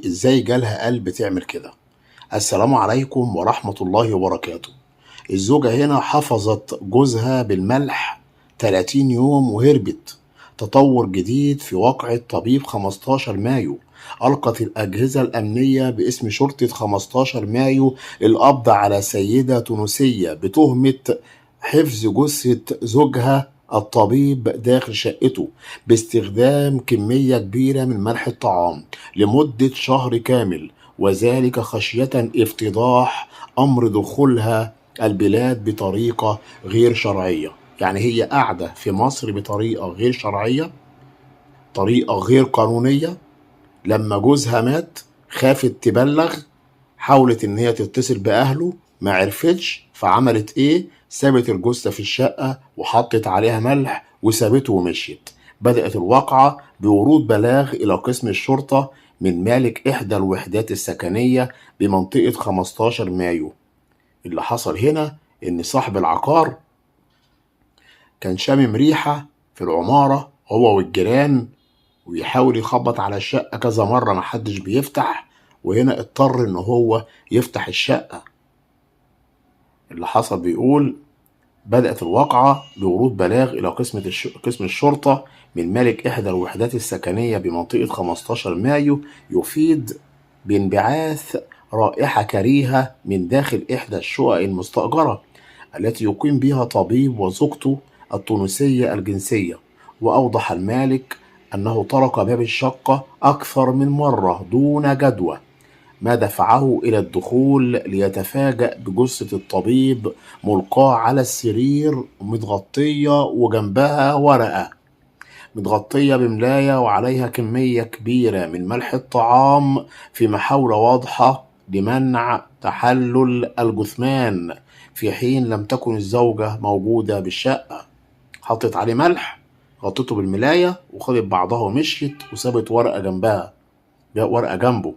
ازاي جالها قلب تعمل كده. السلام عليكم ورحمة الله وبركاته. الزوجة هنا حفظت جوزها بالملح 30 يوم وهربت. تطور جديد في واقعة طبيب 15 مايو. ألقت الأجهزة الأمنية باسم شرطة 15 مايو القبض على سيدة تونسية بتهمة حفظ جثة زوجها الطبيب داخل شقته باستخدام كمية كبيرة من ملح الطعام لمدة شهر كامل، وذلك خشية افتضاح أمر دخولها البلاد بطريقة غير شرعية. يعني هي قاعدة في مصر بطريقة غير شرعية، طريقة غير قانونية. لما جوزها مات خافت تبلغ، حاولت ان هي تتصل باهله، ما عرفتش، فعملت ايه؟ سابت الجثة في الشقة وحطت عليها ملح وسابته ومشيت. بدأت الواقعة بورود بلاغ إلى قسم الشرطة من مالك إحدى الوحدات السكنية بمنطقة 15 مايو. اللي حصل هنا إن صاحب العقار كان شامم ريحة في العمارة هو والجيران، ويحاول يخبط على الشقة كذا مرة محدش بيفتح، وهنا اضطر إن هو يفتح الشقة. اللي حصل بيقول: بدأت الواقعة بورود بلاغ إلى قسم الشرطة من مالك إحدى الوحدات السكنية بمنطقة 15 مايو يفيد بانبعاث رائحة كريهة من داخل إحدى الشقق المستأجرة التي يقيم بها طبيب وزوجته التونسية الجنسية. وأوضح المالك أنه طرق باب الشقة أكثر من مرة دون جدوى، ما دفعه إلى الدخول ليتفاجأ بجثة الطبيب ملقاة على السرير متغطية وجنبها ورقة متغطية بملاية وعليها كمية كبيرة من ملح الطعام في محاولة واضحة لمنع تحلل الجثمان، في حين لم تكن الزوجة موجودة بالشقة. حطت عليه ملح، غطته بالملاية وخدت بعضها ومشيت وسابت ورقة جنبه.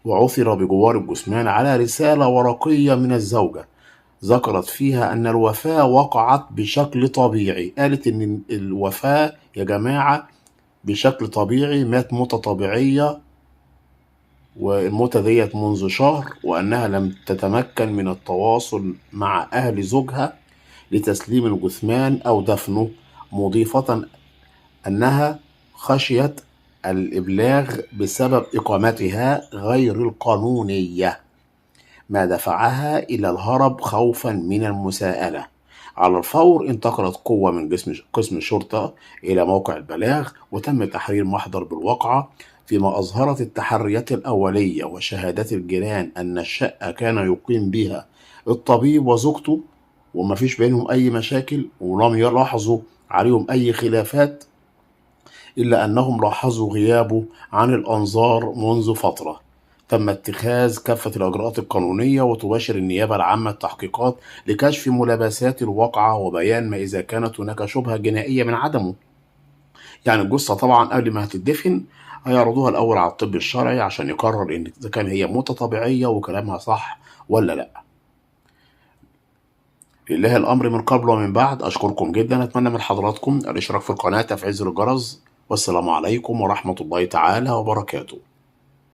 وعثر بجوار الجثمان على رسالة ورقية من الزوجة ذكرت فيها أن الوفاة وقعت بشكل طبيعي. قالت إن الوفاة يا جماعة بشكل طبيعي، مات موتة طبيعية، والموتة ديت منذ شهر، وأنها لم تتمكن من التواصل مع أهل زوجها لتسليم الجثمان أو دفنه، مضيفة أنها خشيت الإبلاغ بسبب إقامتها غير القانونية، ما دفعها إلى الهرب خوفا من المساءلة. على الفور انتقلت قوة من قسم الشرطة إلى موقع البلاغ، وتم تحرير محضر بالواقعة، فيما أظهرت التحريات الأولية وشهادات الجيران أن الشقة كان يقيم بها الطبيب وزوجته وما فيش بينهم أي مشاكل، ولم يلاحظوا عليهم أي خلافات، إلا أنهم لاحظوا غيابه عن الأنظار منذ فترة. تم اتخاذ كافة الإجراءات القانونية، وتباشر النيابة العامة التحقيقات لكشف ملابسات الواقعة وبيان ما إذا كانت هناك شبهة جنائية من عدمه. يعني الجثة طبعا قبل ما هتدفن هيعرضوها الأول على الطب الشرعي عشان يقرر إن إذا كان هي موتة طبيعية وكلامها صح ولا لأ. لله الأمر من قبل ومن بعد. أشكركم جدا، أتمنى من حضراتكم الاشتراك في القناة، تفعيل زر الجرس، والسلام عليكم ورحمة الله تعالى وبركاته.